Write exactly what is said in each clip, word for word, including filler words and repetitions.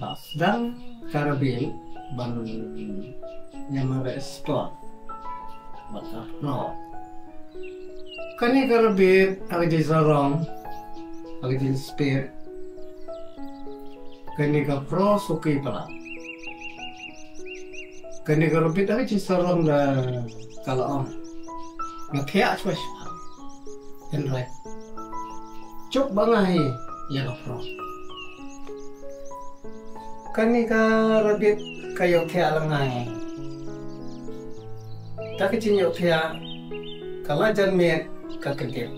Sdang ka Rabbit ban ïa mareh spot bad ka Pro. Kane ka Rabbit ha ka jingsarong, ha ka jingspit, kane ka Pro suki palat. Kane ka Rabbit ha ka jingsarong da ka la ong, nga thiah shuwa shuwa. Hynrei, chup ba nga hi ïa ka Pro. Kane ka Rabbit ka ïohthiah lyngngai. Ta ka jingïohthiah ka la jan miet ka kdip.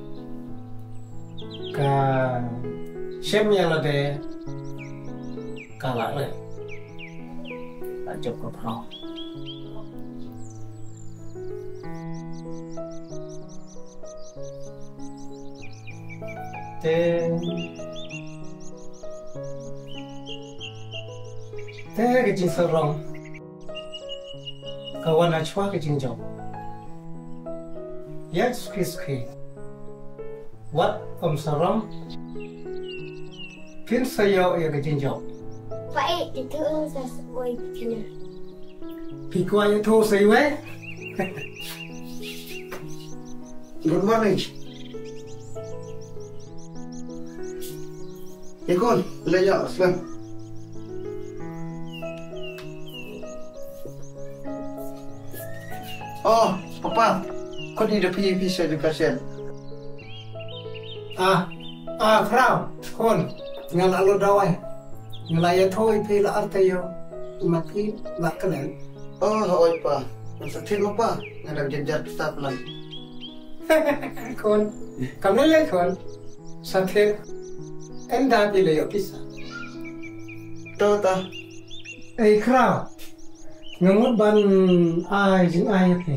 Ka shem ïa lade ka la rit. La jop ka Pro. Te, te ka jingsarong ka wan ha shuwa ka jingjop. Ïa suki suki. Wat ym sarong. Phin sa ïoh ïa ka jingjop. Pa eh, itu sa wai kena. Phi kwah ïathuh sa iwei? Good morning. Ïa khun, leit ïoh slem. Oh, papa. Khun, i da phi, phi sa education. Ah, ah, Khraw, khun, nga la lut dawai. Nga la ïathuh ïa phi la ar taïew, mat phi la klet. Oh, hooid pa. Ngan sa thied mo pa, nga dang jynjar pisa palat. Khun, kam lei lei khun. Sa thied. Ynda phi la ïoh pisa. To ta. Ei Khraw. Nga mut ban ai jingai ïa phi.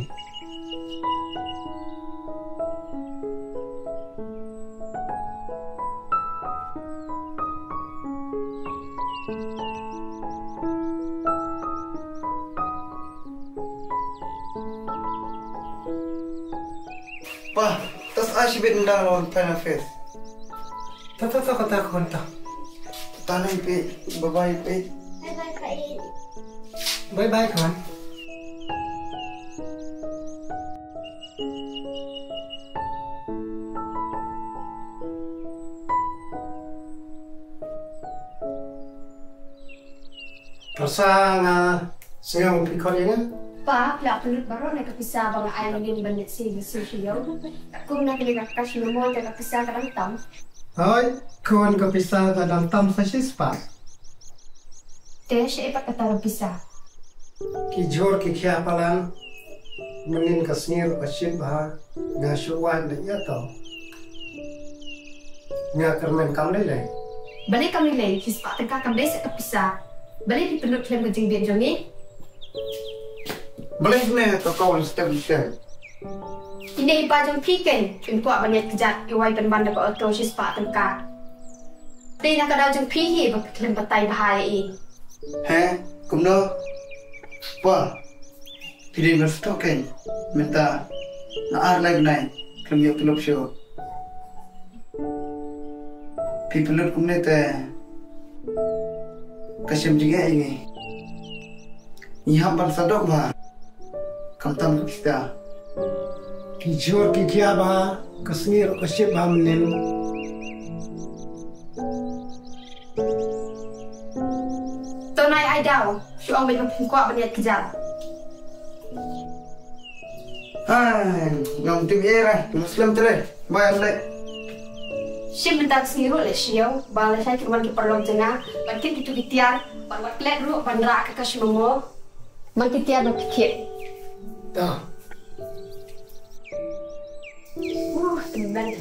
Pa, tas ai shibit ynda la wan pynphai na office. Ta, ta, ta, kata khun ta. Ta nang pi, bye bye pi. Bye bye, Pai. Bye bye khun. Pyrsa nga sngew phi khot ïa nga. Pa, phi la pynlut baroh na ka pisa ba nga ai mynnin ban leit sha ïing sha ïew. Kum na ka liang ka cash memo te ka pisa ka dang tam. Hooid, khun, ka pisa ka dang tam sa shispah. Te shaei pat kata ka pisa? Ki jhur ki khia palat, mynnin ka sngi ruh ka shit bha, nga shu wan da ïa to. Nga kyrmen kam lei lei. Balei kam lei lei, shispah tyngka kam dei seh ka pisa. Balei phi pynlut khlem ka jingbit jong ngi? Balei ne to kawang step step. Ine i pa jong phi ken, phin kwah ban ïaid kjat, i wai pynban da ka auto shispah tyngka. Dei na ka daw jong phi hi ba phi khlem batai bha ïa i. He, kumno? Pa, phi dei ban sngewthuh ken, mynta nga ar lai bnai khlem ïoh tulop shuh. Phi pynlut kumne te ka shem jingeh ïa ngi. Ngi hap ban sa doh bha. Khamtam ka pisa. Ki jhur ki khia bha, ka sngi ruh ka shit bha mynnin. To nai ai daw, shu ong beit ba phin kwah ban ïaid kjat. Hai, ngam tip ïa ra, ngam slem tre. Bye, am leh. Shim mynta ka sngi ruh leh sha ïew, ba lashai kin wan ki paralok jong nga, ban kit kito ki tiar, ban wan klet ruh, ban rah ka cash memo. Man ki tiar ban kit. Ta. Uh, tymmen.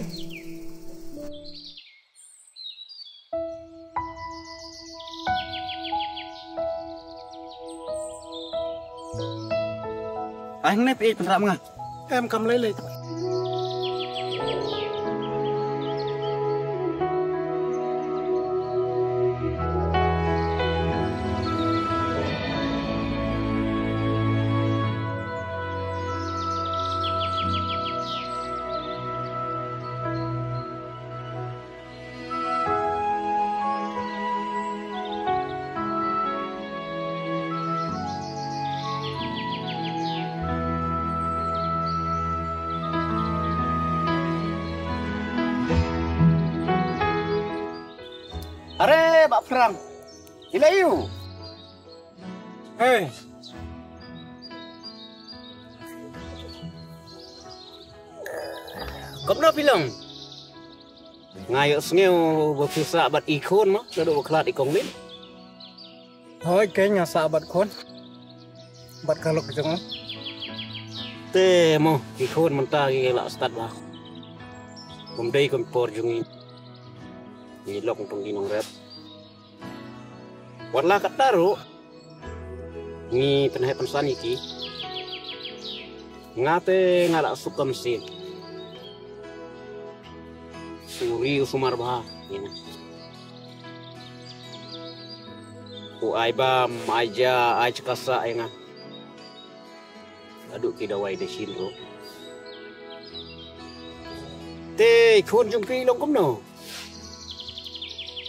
Ai, hangne phi ïeit pynrah ma nga. Em, kam lei lei. Are, Bah Phrang. Ila yu. Hey. Kumno phi long? Nga ïohsngew ba phi sah bad i khun mo, naduh ba khlad i kong Lin. Hooid keiñ, nga sah bad khun. Bad ka lok jong u. Te mo, ki khun mynta ki la stad bha. Kum dei kum por jong ngi. Ngi lok tang ki nongrep. Wat la katta ruh ngi pynheh pynsan ïa ki. Nga te nga la suk ka mynsiem. U ri u sumar bha ïa nga. U ai bam, ai ja, ai chakasa ïa nga. Haduh ki dawai dashin ruh. Te khun jong phi long kumno?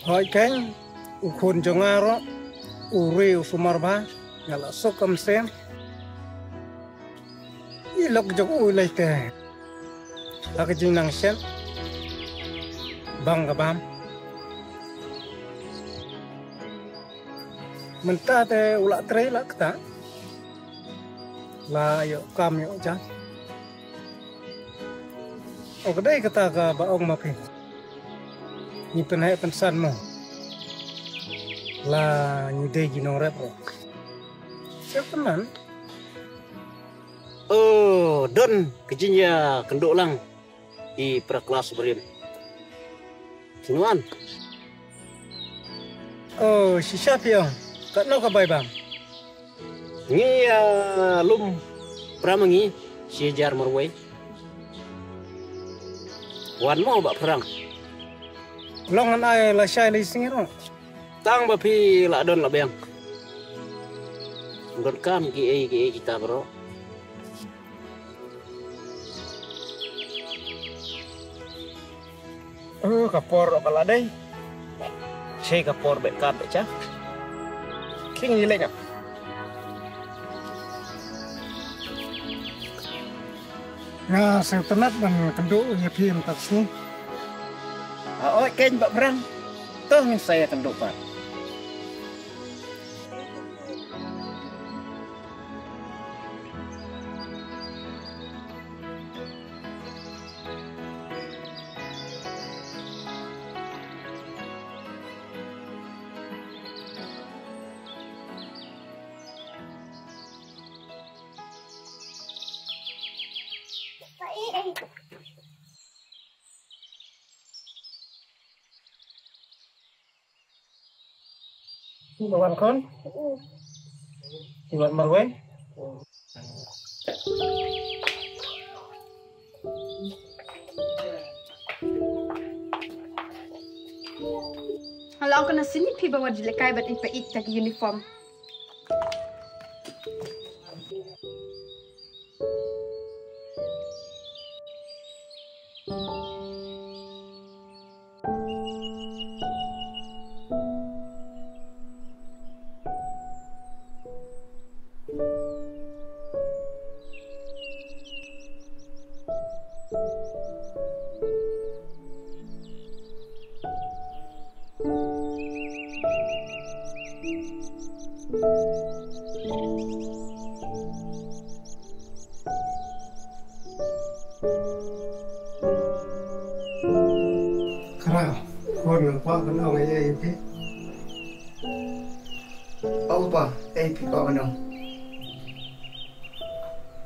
Hooid keiñ, u khun jong nga ruh u ri u sumar bha, nga la suk ka mynsiem. I lok jong u lei te ha ka jingnang shet bang ka bam. Mynta te u la trei la kata. La ïoh kam ïoh jam. O ka dei kata kaba ong ma phi. Ngi pynheh pynsan mo. La ngi dei ki nongrep ruh. Siap teman. Oh, don ka jingïakynduh lang. I para klas barim. Sngewbha. Oh, shisha phi ong. Katno ka bai bam? Ngi, ah, lum para ma ngi shi hajar marwei. Wan mo Bah Phrang. Long ngan ai lashai lai sngi ruh. Tang ba phi la don la biang. Donkam kiei kiei kita baroh. Eh, ka por ka la dei. Sei ka por bad ka bad cha. King ni lek. Nga sngewtynnat ban kynduh ïa phi mynta ka sngi. Ah, oi, keiñ Bah Phrang. To ngin sa ïakynduh pat. Wan khun. Wan marwei. Hala ka na sini phi ba wat jlekai bad ipa ik ta ki uniform. Khraw, khun, nga kwah ban ong ei ei ïa phi. Ong pa, ei phi kwah ban ong.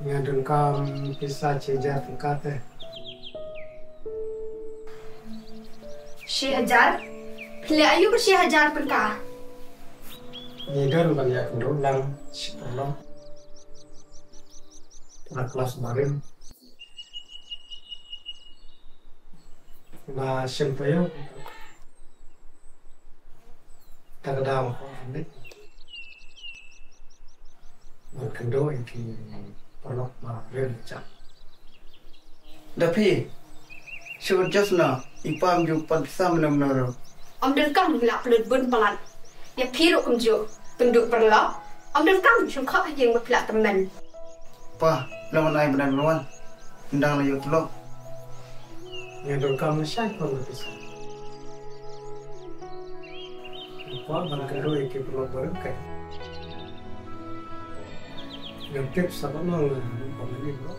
Nga donkam pisa shi hajar tyngka te. Shi hajar? Phi leh aïu ka shi hajar tyngka? Ngi don ban ïakynduh lang shi paralok. Para klas barim. Nga shim païu. Ta ka daw ko ande. Ban kynduh ïa ki paralok ba rim chak. Da phi. Shu adjust noh, i pa ym ju pan pisa mynno mynno ruh. Ym donkam ngi la pynlut bun palat. Ïa phi ruh kumjuh, pynduh paralok. Ym donkam shong khop ha ïing ba phi la tymmen. Pa, long nai bnai bnai wan. Ndang la ïoh tulop. Nga donkam lashai palat pisa. Kwah ban kynduh ïa ki paralok baroh. Ngam tip sa katno nga ba mane bro.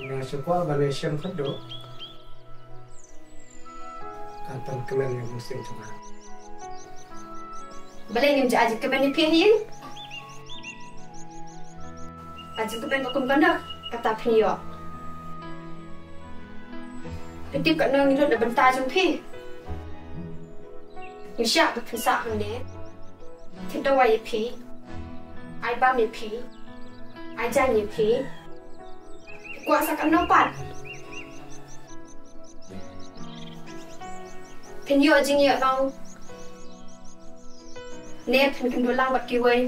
Nga shu kwah ban ïashem khatduh. Kan pynkmen ïa ka mynsiem jong nga. Balei ngim ju ai jingkmen ïa phi ha ïing? Ai jingkmen ka kum kane kata phin ïoh. Phi tip katno ngi lut na bynta jong phi. Ngi shah ba phin sah hangne. Phin dawai ïa phi. Ai bam ïa phi. Ai jan ïa phi. Phi kwah sa katno pat? Phin ïoh jingïoh nong? Ne phin kynduh lang bad kiwei?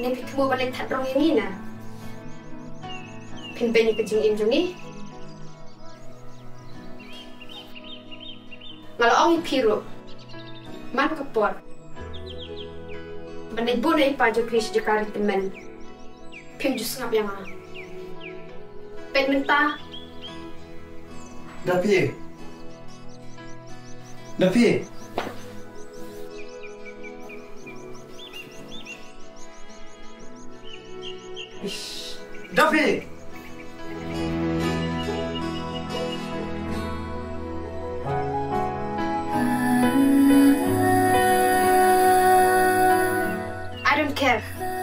Ne phi thmu ban leit thad rong ïa ngi na? Phin beiñ ïa ka jingim jong ngi. Nga la ong ïa phi ruh, man ka por ban leit bun ïa i pa jong phi sha jaka ri tymmen, phim ju sngap ïa nga. Peit mynta. Da phi. Da phi. Ish. Da phi. I don't care.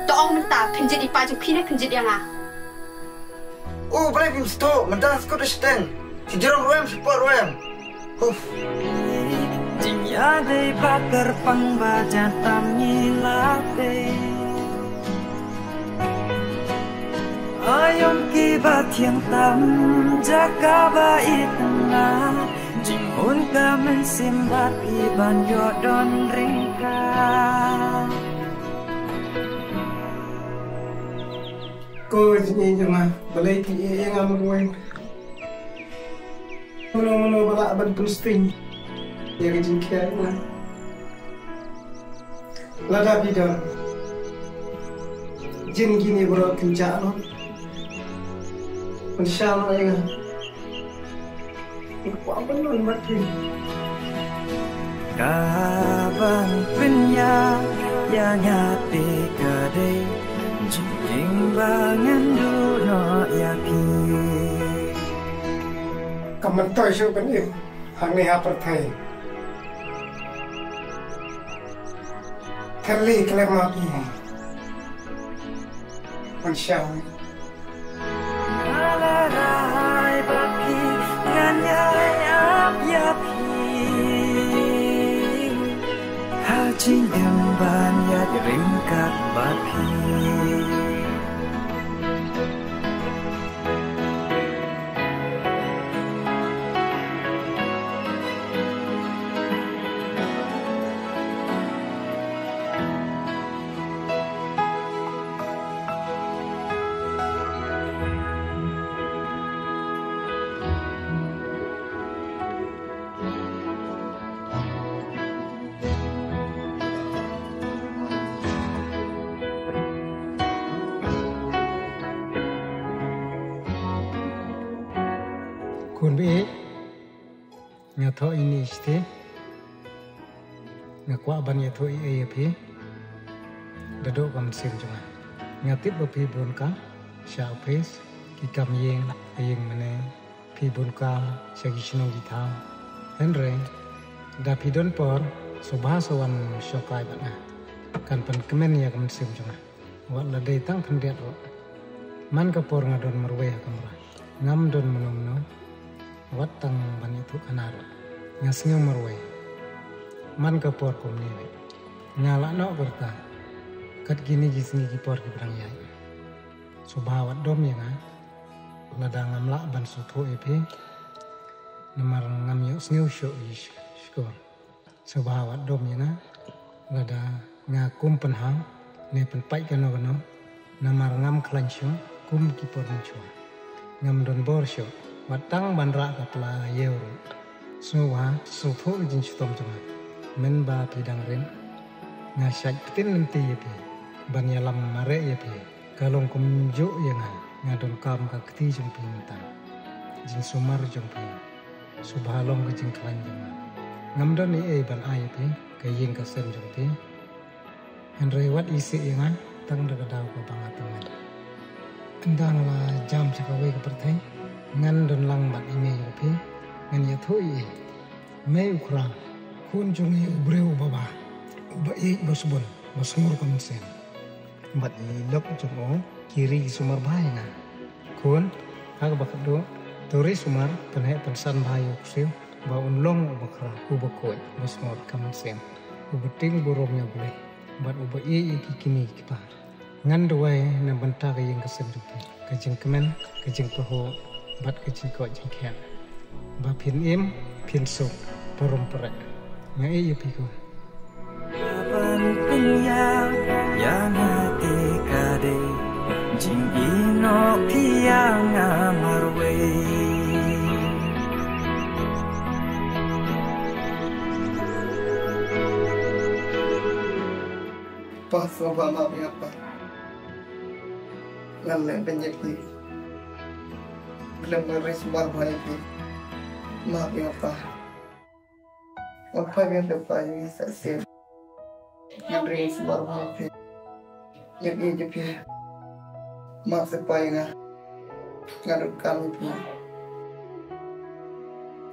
To ong mynta, phin jied i pa jong phi ne phin jied ïa nga? O, balei phim sngewthuh, mynta sngewthuh shiteng. Shi jrong ruh em, shi pot ruh em. Uf. Jingïadei ba kyrpang ba jan tam ngi la tei. Ayon ki ba thiang tam jaka ba itna. Jinghun ka mynsiem ba phi ban ïoh don ryngkat. Ko jingïeit jong nga, balei phi ïeit ïa nga marwei? Mano mano ba lah ban pynsting ïa ka jingkhia jong nga? Lada phi don, jin kine baroh kin jah noh. Pynshai noh ïa nga. Nga kwah ban don bad phi. Ka ban pynïap ïa nga te ka dei jingim ba ngan duh noh ïa phi. Ka myntoi shuh ban im hangne ha pyrthei. Kali khlem ma phi. Pynshai. Nga la rai ba phi ngan ïai ap ïa phi. Ha jingim ban ïaid ryngkat bad phi. Khun ba ïeit, nga thoh ïa ine i shatei. Nga kwah ban ïathuh ei ei ïa phi. Da duh ka mynsiem jong nga. Nga tip ba phi bun kam sha ophis, ki kam ïing, ïing mane, phi bun kam sha ki shnong ki thaw. Hynrei da phi don por, sngewbha sa wan shongkai bad nga. Kan pynkmen ïa ka mynsiem jong nga. Wat la dei tang khyndiat ruh. Man ka por nga don marwei ha kamra. Ngam don mano mano. Wat tang ban ïathuh khana ruh. Nga sngew marwei. Man ka por kumne ruh. Nga lah noh ka rta. Kat kine ki sngi ki por kiba dang ïaid. Sngewbha wat dom ïa nga. Lada ngam lah ban sngewthuh ïa phi. Namar ngam ïohsngew shuh ïa sh-, shkor. Sngewbha wat dom ïa nga, lada nga kum pynhaw ne pynpait kano kano, namar ngam khlaiñ shuh kum ki por mynshuwa. Ngam don bor shuh, wat tang ban rah ka pla ïew ruh. Sngewbha sngewthuh ka jingshitom jong nga. Mynba phi dang rit, nga shait ptin lynti ïa phi ban ïalam mareh ïa phi. Ka long kumjuh ïa nga, nga donkam ka kti jong phi mynta. Jingsumar jong phi. Sngewbha long ka jingkhlaiñ jong nga. Ngam don ei ei ban ai ïa phi, ka ïing ka sem jong phi. Hynrei wat isih ïa nga tang da ka daw kaba nga tymmen. Ynda nga la jam sha kawei ka pyrthei, ngan don lang bad i mei jong phi, ngan ïathuh ïa i. Mei u Khra, khun jong i u briew uba bha, uba ïeit ba sbun, ba sngur ka mynsiem. Bad i lok jong u ki ri ki sumar bha ïa nga. Khun, ha kaba khatduh, to ri sumar, pynheh pynsan bha ïa u ksiew, ba un long uba khra, uba khuid, uba sngur ka mynsiem, uba tieng burom ïa U Blei, bad uba ïeit ïa ki kmie ki kpa. Ngan duwai na bynta ka ïing ka sem jong phi, ka jingkmen, ka jingpahuh, bad ka jingkoit jingkhiah. Ba phin im, phin suk, parom pyrshah. Nga ïeit ïa phi khun. Ban pynïap ïa nga te ka dei jingïehnoh phi ïa nga marwei. Pa, sngewbha map ïa nga pa. Ngan leh ban ïeit phi. Khlem ngan ri sumar bha ïa phi. Map ïa nga pa. Wan phai biang te pa ïa ngi sa shisien. Ngan ri sumar bha ïa phi. Ïeit ïa phi. Map seh pa ïa nga. Nga donkam ïa phi.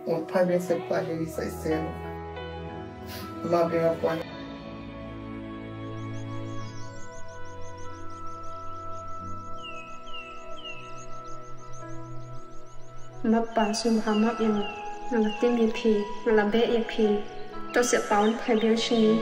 Wan phai biang seh pa ïa ngi sa shisien. Map ïa nga pa. Map pa, sngewbha map ïa nga. Nga la tieng ïa phi, nga la beh ïa phi. To seh pa, wan phai biang sha ngi.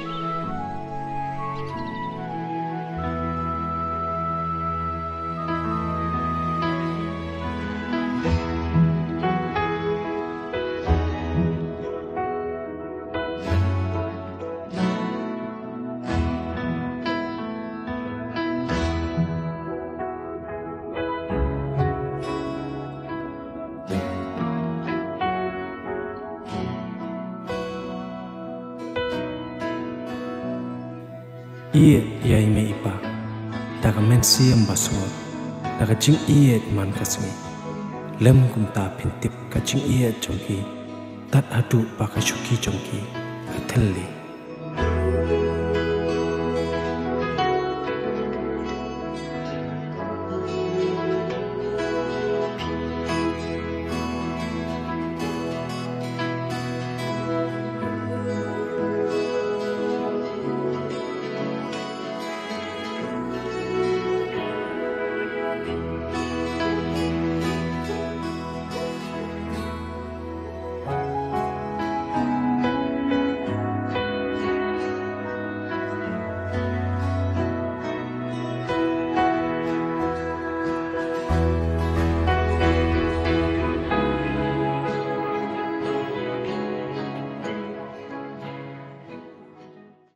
Ïeit ïa i mei i pa da ka mynsiem ba sngewbha, da ka jingïeit man ka sngi. Lem kumta phin tip ka jingïeit jong ki, tad haduh ba ka shuki jong ki ka thylli.